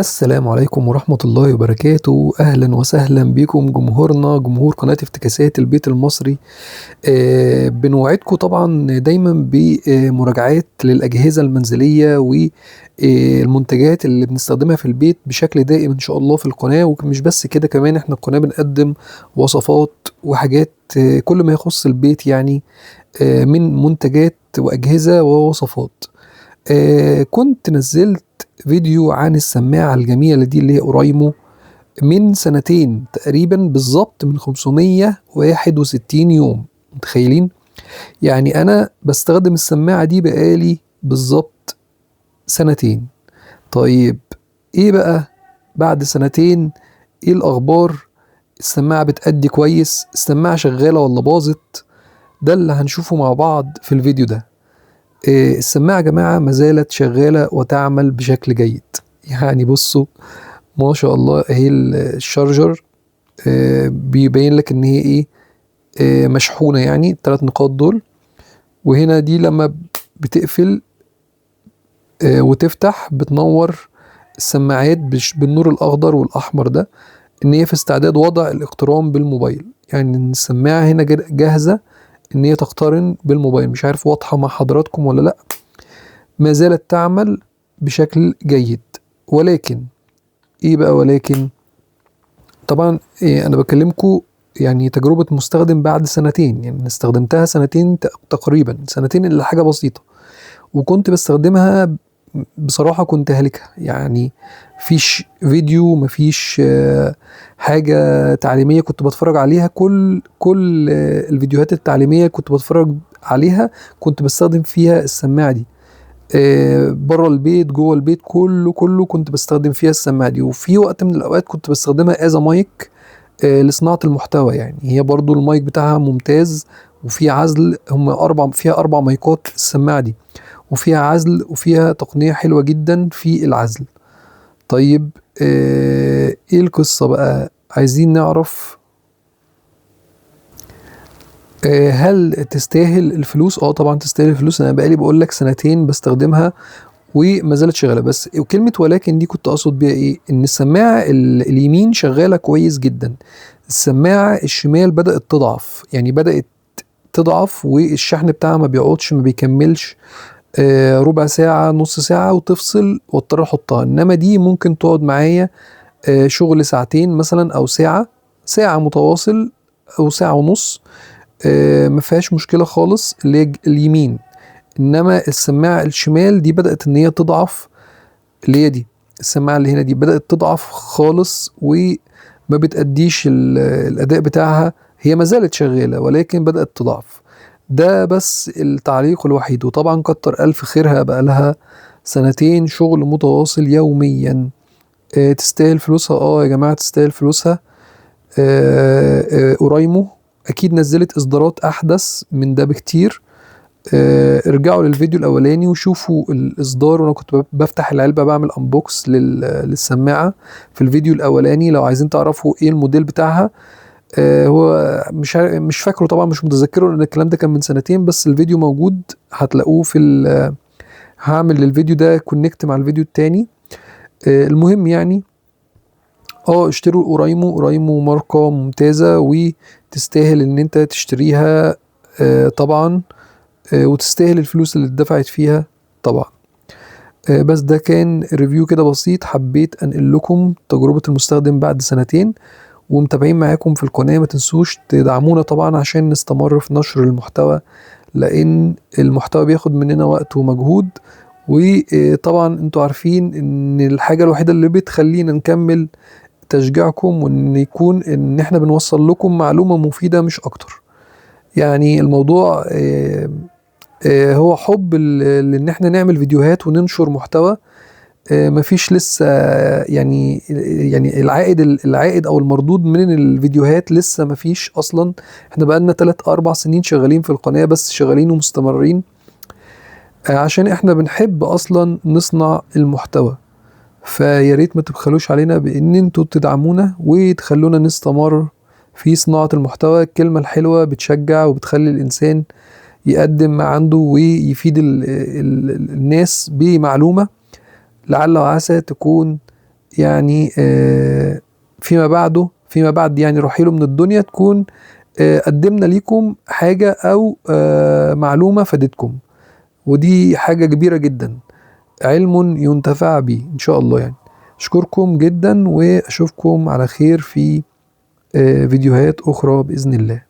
السلام عليكم ورحمة الله وبركاته. أهلا وسهلا بكم جمهورنا، جمهور قناة افتكاسات البيت المصري. بنوعدكم طبعا دايما بمراجعات للأجهزة المنزلية والمنتجات اللي بنستخدمها في البيت بشكل دائم إن شاء الله في القناة. ومش بس كده، كمان احنا القناة بنقدم وصفات وحاجات كل ما يخص البيت، يعني من منتجات وأجهزة ووصفات. كنت نزلت فيديو عن السماعة الجميلة دي اللي هي أورايمو من سنتين تقريبا بالظبط، من 561 يوم. متخيلين؟ يعني أنا بستخدم السماعة دي بقالي بالظبط سنتين. طيب إيه بقى بعد سنتين؟ إيه الأخبار؟ السماعة بتأدي كويس؟ السماعة شغالة ولا باظت؟ ده اللي هنشوفه مع بعض في الفيديو ده. السماعة يا جماعة ما زالت شغالة وتعمل بشكل جيد. يعني بصوا ما شاء الله، اهي ال charger، بيبين لك ان هي ايه، مشحونة، يعني الثلاث نقاط دول. وهنا دي لما بتقفل وتفتح بتنور السماعات بالنور الأخضر والأحمر ده، ان هي في استعداد وضع الاقتران بالموبايل. يعني السماعة هنا جاهزة ان هي تقترن بالموبايل. مش عارف واضحة مع حضراتكم ولا لا. ما زالت تعمل بشكل جيد، ولكن ايه بقى؟ ولكن طبعا إيه، انا بكلمكم يعني تجربة مستخدم بعد سنتين، يعني استخدمتها سنتين تقريبا، سنتين الا حاجة بسيطة، وكنت بستخدمها بصراحة كنت هالكها. يعني مفيش فيديو، مفيش حاجة تعليمية كنت بتفرج عليها. كل الفيديوهات التعليمية كنت بتفرج عليها كنت بستخدم فيها السماعة دي، بره البيت جوه البيت كله كنت بستخدم فيها السماعة دي. وفي وقت من الأوقات كنت بستخدمها as a mic، لصناعة المحتوى. يعني هي برضو المايك بتاعها ممتاز وفي عزل، فيها 4 مايكات السماعة دي، وفيها عزل وفيها تقنية حلوة جدا في العزل. طيب ايه القصة بقى؟ عايزين نعرف، هل تستاهل الفلوس؟ طبعا تستاهل الفلوس. انا بقالي بقول لك سنتين بستخدمها وما زالت شغالة. بس وكلمة ولكن دي كنت اقصد بيها ايه؟ ان السماعة اليمين شغالة كويس جدا، السماعة الشمال بدأت تضعف، يعني بدأت تضعف والشحن بتاعها ما بيقعدش، ما بيكملش، ربع ساعة نص ساعة وتفصل واضطر احطها. انما دي ممكن تقعد معايا، شغل ساعتين مثلا او ساعة، ساعة متواصل او ساعة ونص، ما فيهاش مشكلة خالص اللي هي اليمين. انما السماعة الشمال دي بدأت ان هي تضعف، اللي هي دي السماعة اللي هنا دي بدأت تضعف خالص وما بتأديش الأداء بتاعها. هي ما زالت شغالة ولكن بدأت تضعف. ده بس التعليق الوحيد. وطبعا كتر ألف خيرها، بقى لها سنتين شغل متواصل يوميا. تستاهل فلوسها. يا جماعة تستاهل فلوسها. أورايمو أكيد نزلت إصدارات أحدث من ده بكتير. ارجعوا للفيديو الأولاني وشوفوا الإصدار، وأنا كنت بفتح العلبة بعمل أنبوكس للسماعة في الفيديو الأولاني لو عايزين تعرفوا إيه الموديل بتاعها. هو مش فاكره طبعا، مش متذكره لأن الكلام ده كان من سنتين، بس الفيديو موجود هتلاقوه في هعمل للفيديو ده connect مع الفيديو التاني. المهم اشتروا أورايمو. أورايمو ماركة ممتازة وتستاهل إن أنت تشتريها، طبعا، وتستاهل الفلوس اللي اتدفعت فيها طبعا. بس ده كان review كده بسيط، حبيت أنقل لكم تجربة المستخدم بعد سنتين، ومتابعين معاكم في القناة. ما تنسوش تدعمونا طبعا عشان نستمر في نشر المحتوى، لأن المحتوى بياخد مننا وقت ومجهود. وطبعا انتوا عارفين ان الحاجة الوحيدة اللي بتخلينا نكمل تشجيعكم، وان يكون ان احنا بنوصل لكم معلومة مفيدة مش اكتر. يعني الموضوع، هو حب لان احنا نعمل فيديوهات وننشر محتوى. مفيش لسه يعني العائد او المردود من الفيديوهات لسه مفيش اصلا. احنا بقالنا 3-4 سنين شغالين في القناة، بس شغالين ومستمرين، عشان احنا بنحب اصلا نصنع المحتوى. فيا ريت ما تبخلوش علينا بان انتوا تدعمونا وتخلونا نستمر في صناعة المحتوى. الكلمة الحلوة بتشجع وبتخلي الانسان يقدم ما عنده ويفيد الناس بمعلومة لعل وعسى تكون يعني فيما بعده، فيما بعد يعني رحيله من الدنيا، تكون قدمنا ليكم حاجة أو معلومة فادتكم، ودي حاجة كبيرة جدا، علم ينتفع به إن شاء الله. يعني أشكركم جدا، وأشوفكم على خير في فيديوهات أخرى بإذن الله.